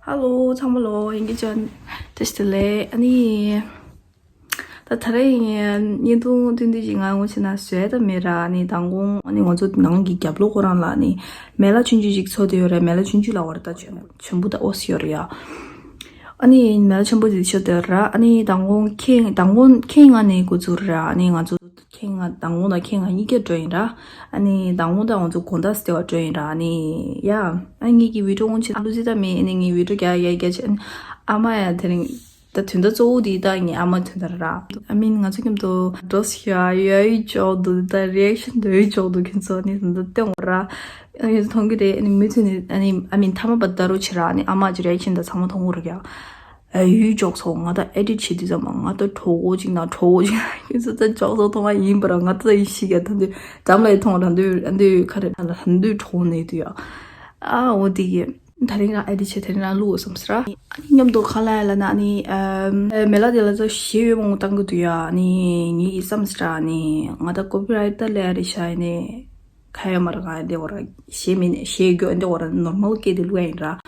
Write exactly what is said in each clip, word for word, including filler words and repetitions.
ཧ་ལོ། ཚང་མ་ལོ། ཡིན་གྱི་ཅན། བཀྲ་ཤིས་བདེ་ལེགས། ཨ་ནི། ད་ད་རེས་ཡིན་བརྙན་ཐུང་ཐུང་ཐུང་ཅིག་ང་ངོ་ཆེ་ན་བཟོས་ད་མེད་ར། ཨ་ནི་མདང་དགོང་ཨ་ནི་ང་ཚོ་ནང་གི་རྒྱབ་ལོགས་ཁོ་རང་ལ་ཨ་ནི་མེ་ལ་ཆུང་ཆུང་ཅིག་འཚོ་དེ་ཡོད་རེད། མེ་ལ་ཆུང་ཆུང་ལ་བར་ད་ཆོན་ཆོན་པོ་ད་ཨོ་སི་ཡོད་རེད་ཡ། ཨ་ནི་མེ་ལ་ཆེན་པོ་དེ་ཆོད་དེ་ར། ཨ་ནི་མདང་དགོང་ཁེ་མདང་དགོང་ཁེ་ང་ནས་འགོ་ཚུགས་ར། ཨ་ནི་ང་ཚོ་ཁེ་ང་མདང་དགོང་དང་ཁེ་ང་གཉིས་ཀ་འགྲོ་ཡིན་ར། ཨ་ནི་མདང་དགོང་དང་ང་ཚོ་དགོང་དག་སྟེ་བ་འགྲོ་ཡིན་ར། ཨ་ནི་ཡ། ཨ་ངེད་ཀྱི་བི་ཌིའོ་འོང་ཆེ་ལུ་ཟི་ད་མེད། ཨ་ནི་ངའི་བི་ཌིའོ་རྒྱག་རྒྱག་རྒྱག་བྱས། ཨ་ནི་ཨ་མ་ཡ་དེ་རིང་ད་དོན་དག་གཙོ་བོ་དེ་ད་ངའི་ཨ་མ་དོན་དག་ར། ཨ་མིན་ང་ཚོ་མཉམ་དུ་འགྲོ་ཤ་ཡ་ཡོད་ཅོག་འདུག་ད་རི་ཨེག་ཤན་འདོད་ཅོག་འདུག་ཁྱེད་ཚོ་ནི་དོན་དག་སྟོན་འོ་ར། ཨ་ནི་མཐོང་གི་རེད། ཨ་ནི་མུ་མཐུད་ནས་ཨ་ནི་ཨ་མིན་ཐ་མ་བར་ད་རུ་བྱེད་ར། ཨ་ནི་ཨ་མ་གི་རི་ཨེག་ཤན་ད་ཚང་མ་མཐོང་གི་རེད་ཡ། ཨ་ཡུལ་ཅོག་སོང་། ང་ད་ཨེ་ཌིཊ་བྱེད་དུས་ཙམ་པ་ང་ད་གྲོགས་པོ་ཅིག་ན་གྲོགས་པོ་ཅིག་ན་ཁྱོད་ཚོ་ད་ཅོག་སོང་མཐོང་བ་ཡིན་པ་ར། ང་ད་ཡིན་ཤི་ག་ད་འདི་འགྲམ་ལ་ཡི་མཐོང་ར་འདོད་ཨ་འདོད་ཁ་རེ་ད་འདོད་གྲོགས་ནས་དུ་ཡ། ཨ་འོ་དེ་གི་ད་རིང་རང་ཨེ་ཌིཊ་བྱེད་ད་རིང་རང་བླུག་འོ་བསམ་སི་ར། ཨ་ནི་མཉམ་དུ་ག་ལ་ཡ་ལ་ན་ཨ་ནི་ཨ་མེ་ལ་དེ་ལ་ཚོ་ཞེ་ཡོད་མང་བཏང་གི་འདུག་ཡ། ཨ་ནི་ངེད་ཀྱི་བསམ་སི་ར། ཨ་ནི་ང་ད་ཀོ་པི་རའིཊ་ད་ལས་ཨ་རི་ཤ་ཡ་ནི། ཁ་ཡ་མར་ང་འདི་འོ་ར་ཞེ་མིན་ཞེ་རྒྱུ་འདི་འོ་ར་ནོར་མལ་སྐད་དུ་བླུག་ཡ་ཡིན་ར།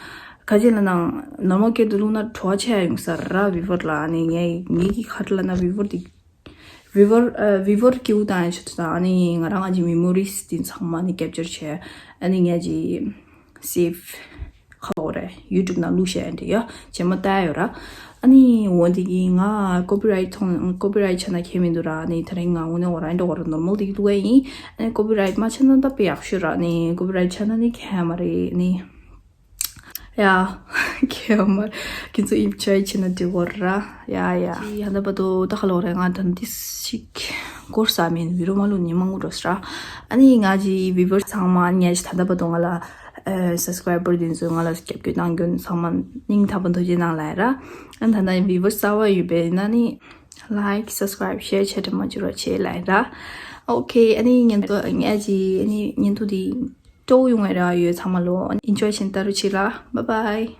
ཁ་ཅིག་ལ་ན་ནོར་མལ་སྐད་དུ་བླུག་ན་བྲོ་བ་ཆེ་ཡ་ཡོང་ས་ར། བི་ཝར་ལ་ཨ་ནི་ངས་ངེད་ཀྱི་ཁ་ལ་ན་བི་ཝར་དེ་བི་ཝར་ཨ་བི་ཝར་སྐྱིད་པོ་བཏང་ཡ་ཆེད་དུ་ད་ཨ་ནི་ང་རང་ང་ཅི་མེ་མོ་རིས་དེ་ཚང་མ་ནི་ཀེབ་ཅར་བྱས། ཨ་ནི་ངས་ཅི་སེབ་ཁ་ལོ་རེད། ཡུ་ཊུབ་ནང་བླུགས་བཞག་ཡ་འདྲ་ཡ། རྗེས་མ་ལྟ་ཡ་ཡོད་ར། ཨ་ནི་འོ་འདི་གི་ང་ཀོ་པི་རའིཊ་ཐོང་ཀོ་པི་རའིཊ་ཆ་ན་ཁྱད་མི་འདུག་ར། ཨ་ནི་ད་རིང་ང་འོ་ནི་འོ་ར་འདྲ་འོ་ར་ནོར་མལ་འདི་གི་བླུགས་ཡ་ཡིན། ཨ་ནི་ཀོ་པི་རའིཊ་མ་ཆ་ན་ད་དཔེ་ཡག་ཤོས་ར། ཨ་ནི་ཀོ་པི་རའིཊ་ཆ་ན་ནི་ཁྱད་མ་རེད། ཨ་ནི་ཡ་ཁྱད་མ་རེད། ཁྱེད་ཚོ་ཨིབ་ཆ་ཡི་ཆེ་ན་འདི་འོ་ར། ཡ་ཡ་ཧ་ད་པ་དོ་ད་ཁ་ལོ་རེད། ང་ད་འདི་ཞིག་སྐོར་ས་མིན་བི་རོ་མ་ལུ་ཉི་མ་ངུ་འགྲོ་ས་ར། ཨ་ནི་ང་ཅི་བི་ཝར་ཚང་མ་ཉ་ཅི་ད་ད་པ་དོ་ང་ལ་ཨ་སབ་སི་ཀ་རའི་བར་དེ་ཚོས་ང་ལ་སྐྱབས་བཅོལ་གནང་རྒྱུ་ཚང་མ་སྙིང་ཐག་པ་ཐུགས་རྗེ་གནང་ལ་ཡ་ར། ཨ་ད་ན་བི་ཝར་གསར་བ་ཡོད་པས་ན་ནི་ལའིཀ་སབ་སི་ཀ་རའིབ་ཤེར་ཆེ་དྲི་མ་བྱུ་རོ་ཆེ་ལ་ཡ་ར། ཨོ་ཁེ། ཨ་ནི་ཉན་ཐོ་ཉ་ཅི་ཨ་ནི་ཉན་ཐོ་དེ་སྤྲོ་ཡོང་བའི་ར་ཡོད། ཚང་མ་ལོ་ཨེན་ཇོའི་བྱེད་ད་རུ་ཆེ་ལ། བཱའི་བཱའི།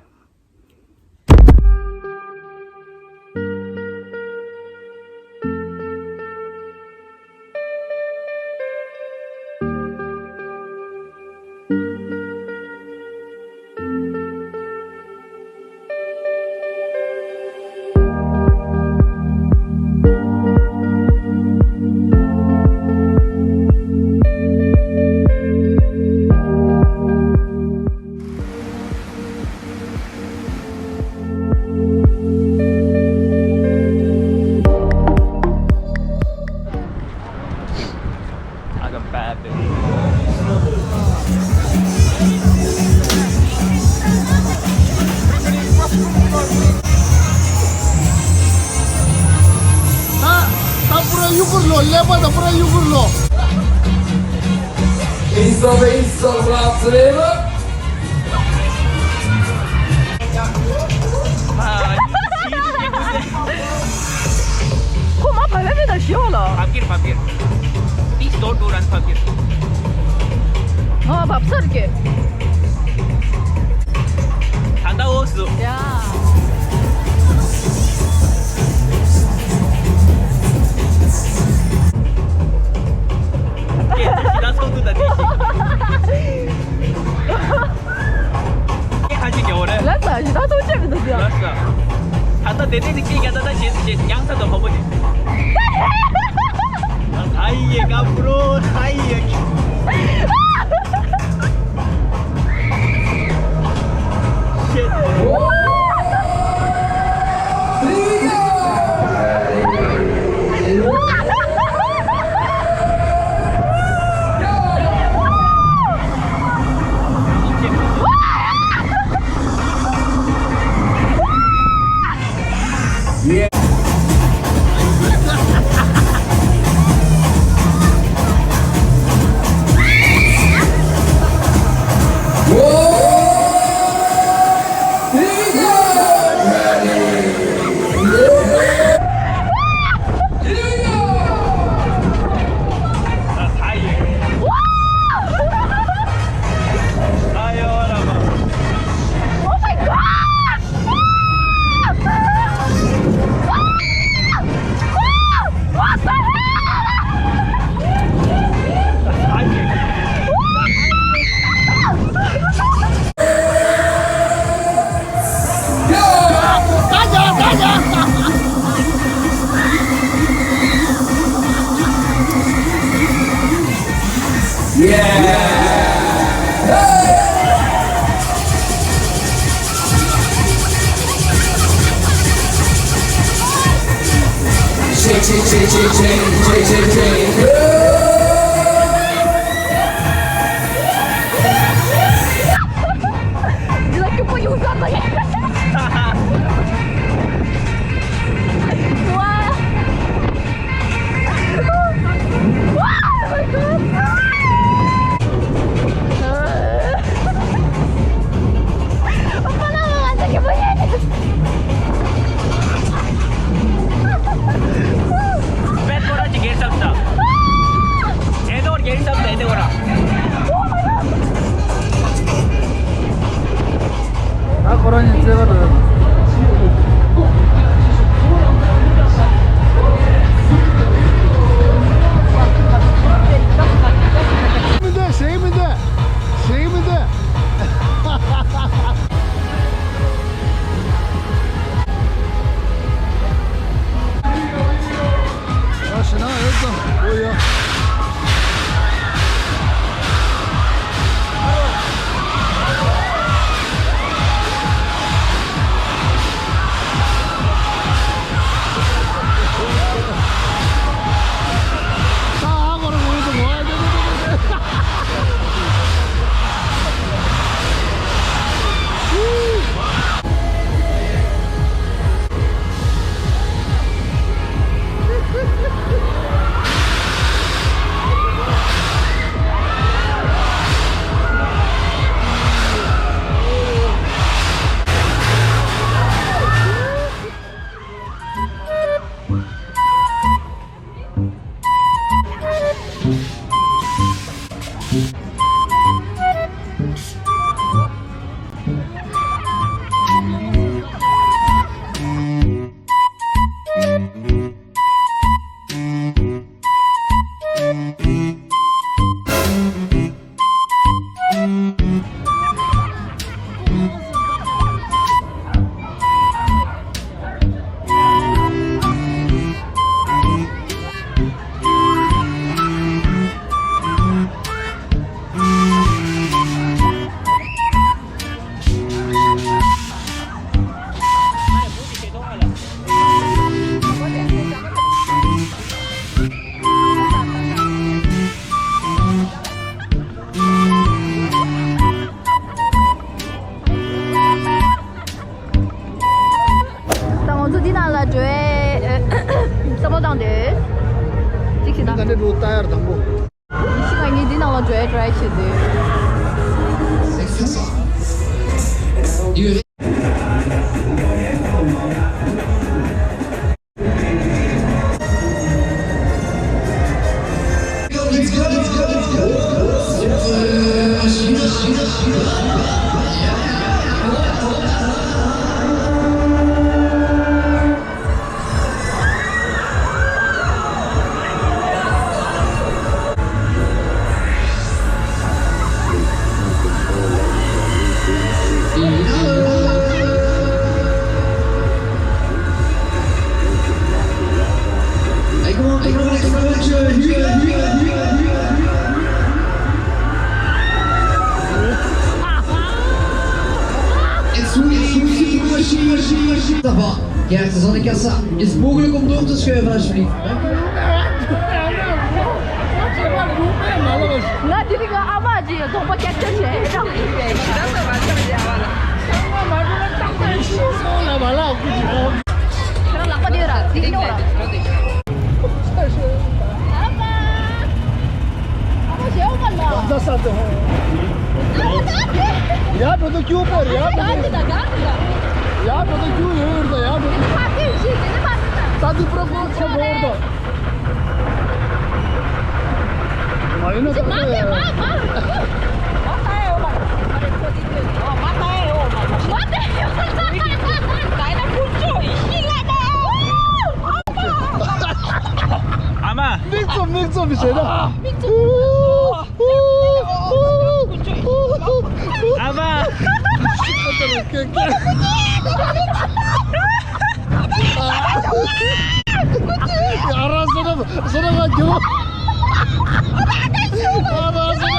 ད་ད་པུ་ར་ཡུ་གུར་ལོ། ཀླད་པ་ད་པུ་ར་ཡུ་གུར་ལོ། ཁོ་མ་བབས་ཡ་མེད་ད་ཞི་བ་ལ། བབས་ཀྱིར་བབས་ཀྱིར། Please don't do run བབས་ཀྱིར། ང་བབས་ཚར་གི། ད་ལྟ་འོག་སུ། ཡ། ཀྱེ་ད་ཚོགས་འདུ་ད་དེ་ཞིག་ཁ་ཅིག་རྒྱལ་བོ་རེད། ལགས་སོ། ད་ཐུགས་རྗེ་མི་འདུག་ཟེར། ལགས་སོ། ད་ལྟ་དེ་ནས་ནི་སྐད་རྒྱག་ད་ད་ཞེས་ཞེས་ཡང་ཚ་དང་བབ་པོ་ནི། ད་ཡི་ཡེ་ཀ་པུ་རོ་ད་ཡི་ཡེ་ཀ། ཤེད། Shake, shake, shake, shake, shake, shake, shake, shake. ད་ཁོ་རང་གཉིས་རྩེ་བ་འགྲོ་ཡོད། མི་འདུག་ཞེ་གི་མི་འདུག་ཞེ་གི་མི་འདུག་ཨ་ཞེ་ན་ཨེ་ཙམ་འོ་ཡ། ད་ང་ཚོ་འདི་ནང་ལ་འགྲོ་བའི་བསམ་བློ་བཏང་འདོད། གཅིག་བྱས་ན། ག་འདྲ་འགྲོ་ལྟ་ཡར་དང་པོ། ཉི་ཤུ་རྩ་གཉིས་འདི་ནང་ལ་འགྲོ་བའི་try བྱེད་འདོད། Gerçi sana kasa. Biz bugün kumdum tuz köye başlayayım. ང་དེ་རིང་ང་ཨ་མ་ཅིག་རྫོང་པ་སྐྱབས་བཅོལ་བྱས་ཨེ་ད། ཁྱེད་རང་ལག་པ་དེ་ར་དེ་ཉོ་ར། ཨ་མ་ཞེ་འོ་མ་ལ། ཡ་འགྲོ་དུ་ཁྱུ་པོ་རེད་ཡ་འགྲོ་དུ། ཡ་འགྲོ་དུ་ཁྱུ་ཡོད་ཡོད་ད་ཡ་འགྲོ་དུ། ད་དུ་པྲོ་ཀོ་ཆེ་མོ་ད། མ་ཡིན་ན་ད་ད་ཡ། ཨ་མ། མིག་བཙུམ་མིག་བཙུམ་བྱས་ན། ཨ་མ། ཨ་ར་སོ་ན་སོ་ན་ང་རྒྱུ། ཨ་མ་སོ་ན།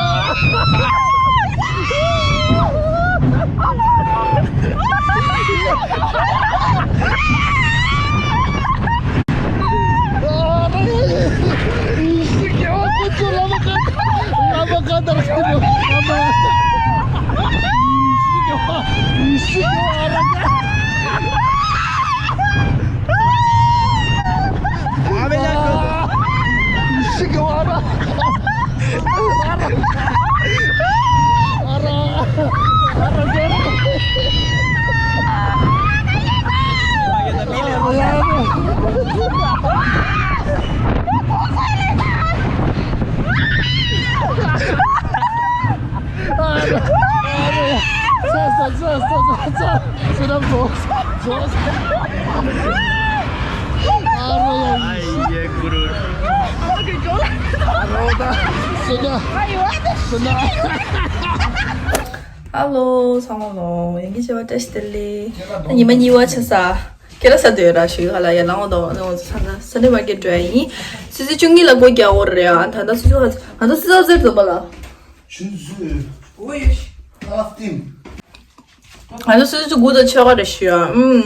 ཚ་ཚ་ཚ་ཚ་ཚ། ཚ་ཚ་ཚ། ཨ་རོ་ཡ། ཨ་ཡེ་གུ་རུ། ཨ་རོ་ད། སོ་ན། སོ་ན། ཧ་ལོ། ཚང་མ་ལོ། ཡིན་གྱི་བྱེད་པ་བཀྲ་ཤིས་བདེ་ལེགས། ཉི་མ་གཉིས་པ་ཆགས་ས། ཁྱེད་རང་ས་འདོད་ར་ཞུས་ག་ལ་ཡར་ལངས་འོང་དོ། ང་ཚོ་ས་འདི་སན་ཌེ་མར་ཀེཊ་འགྲོ་ཡ་ཡིན། སི་ཟི་བཅུ་གཉིས་ལ་སྒོ་རྒྱག་འོ་རེད་ཨ། ད་ལྟ་སི་ཟི་ང་ཚོ་སི་ཟི་ཟེར་འཛོམས་པ་ལ། ཆུ་ཚོད། ཨོ་ཡོ་ཤི། ཨ་ཏིན། ང་ཚོ་སི་ཟི་བཅུ་དགུ་དང་ཕྱེད་ཀ་རེད་ཞུ་ཡ། ཨུམ།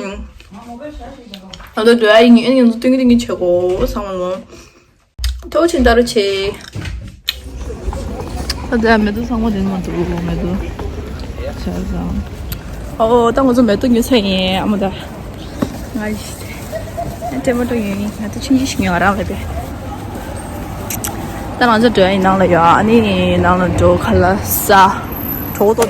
ང་ཚོ་འགྲོ་ཡ་ཡིན། ཨེ་ང་ཚོ་སྟོན་གི་སྟོན་གི་བྱེད་དགོ་ཚང་མ་ལོ། ཐུགས་རྗེ་ཆེ། ད་རུ་ཆེ། ད་ལྟ་མེ་ཏོག་ཚང་མ་དེ་མ་འདུག་མེ་ཏོག་བྱས་ཙང་། ཨོ་ད་ང་ཚོ་མེ་ཏོག་ཉོ་ཚར་ཡིན་ཨ་མ། ད་ང་ཡིས་ཨ་ཊེ་མ་ཊོ་ཉོ་ཡིན། ང་ཚོ་ཆུང་ཆུང་ཞིག་ཉོ་རང་རེད་པས། ད་ང་ཚོ་འགྲོ་ཡ་ཡིན་ནང་ལ་ཡོད། ཨ་ནི་ནང་ལ་འགྲོ་ཁ་ལག་ཟ། གྲོགས་པོ་ཏོ། ད་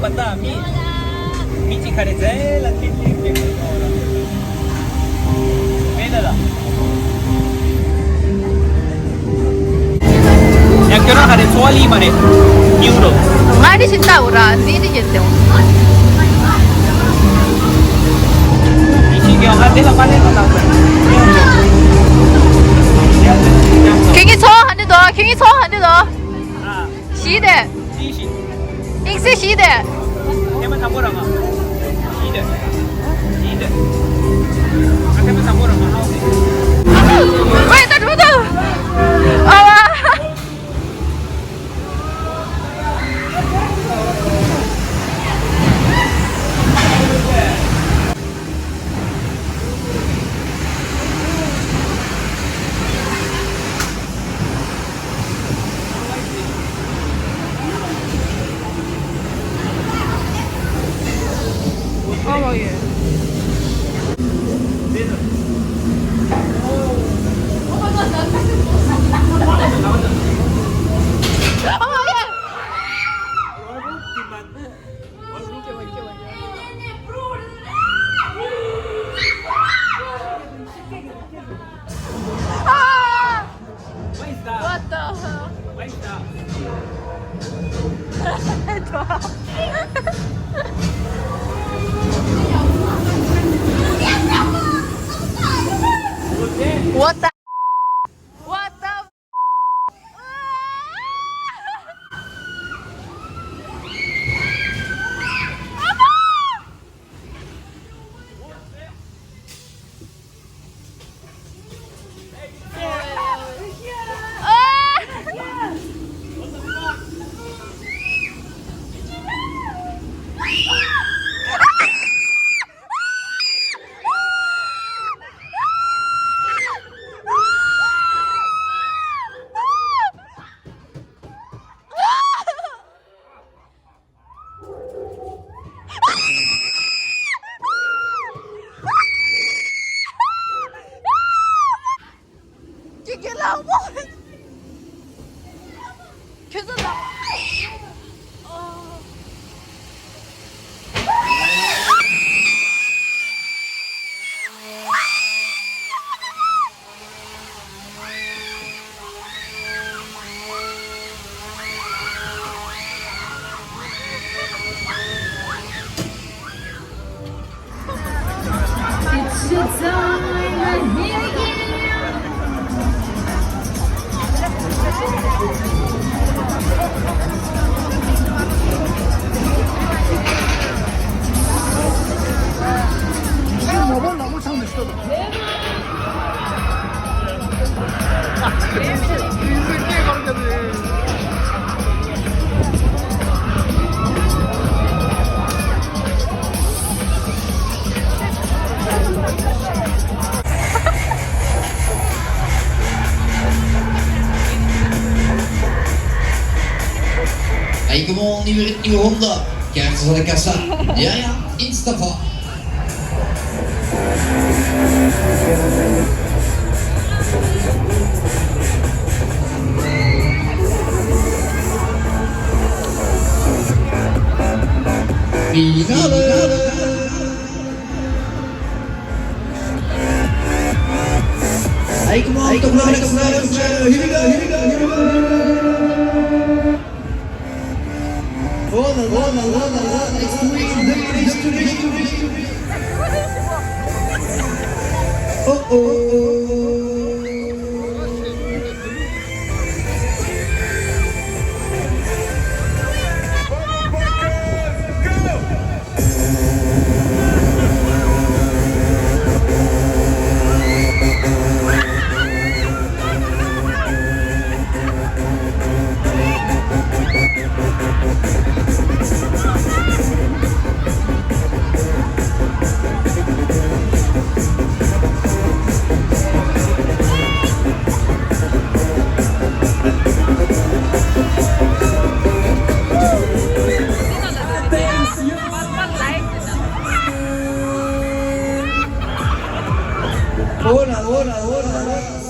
པ་ད་མི་མི་གཅིག་ག་རེ་ཟེར་ལ་ཏིག་ཏིག་ཏིག་ཏིག་མེད་ད་ལ། ཡ་ཁྱོད་རང་ག་རེ་འཚོ་བ་ལི་མ་རེད། ཉིའུ་རོ། ང་འདི་ཞིག་ལྟ་འོ་ར་ཟིན་འདི་ཞིག་ལྟ་འོ། ཡི་ཤིང་གི་ང་དེ་ལ་མ་ལས་ལ་ལ། ཁྱེད་ཀྱི་འཚོ་བ་ག་འདྲ་འདུག་ཁྱེད་ཀྱི་འཚོ་བ་ག་འདྲ་འདུག་ཞིག་དེ། ཅི་ཞིག་དམིགས་བསལ་ཞིག་དེ། ཐེ་མ་དང་པོ་རང་ང་། ཞིག་དེ། ཞིག་དེ། ང་ཐེ་མ་དང་པོ་རང་ང་ཧའོ་ཟེར། ཝེ་ད་འགྲོ་ད། ཨ་ཝ། What the hell? What the? What the? ཁྱེད་ཀྱི་ལག་པ། ཁྱེད་ཚོ་ལག་པ། Ay, como un nivel, nivel onda. ¿Qué haces de casa? Ya, ya, Instafa. Hey, come on, come on, come on, come on. Here we go, here we go, here we go, here we go. Oh, la, la, la, la, la, la. It's too easy, too easy, too easy, too easy. Oh, oh, oh, oh. Hola, hola, hola, hola.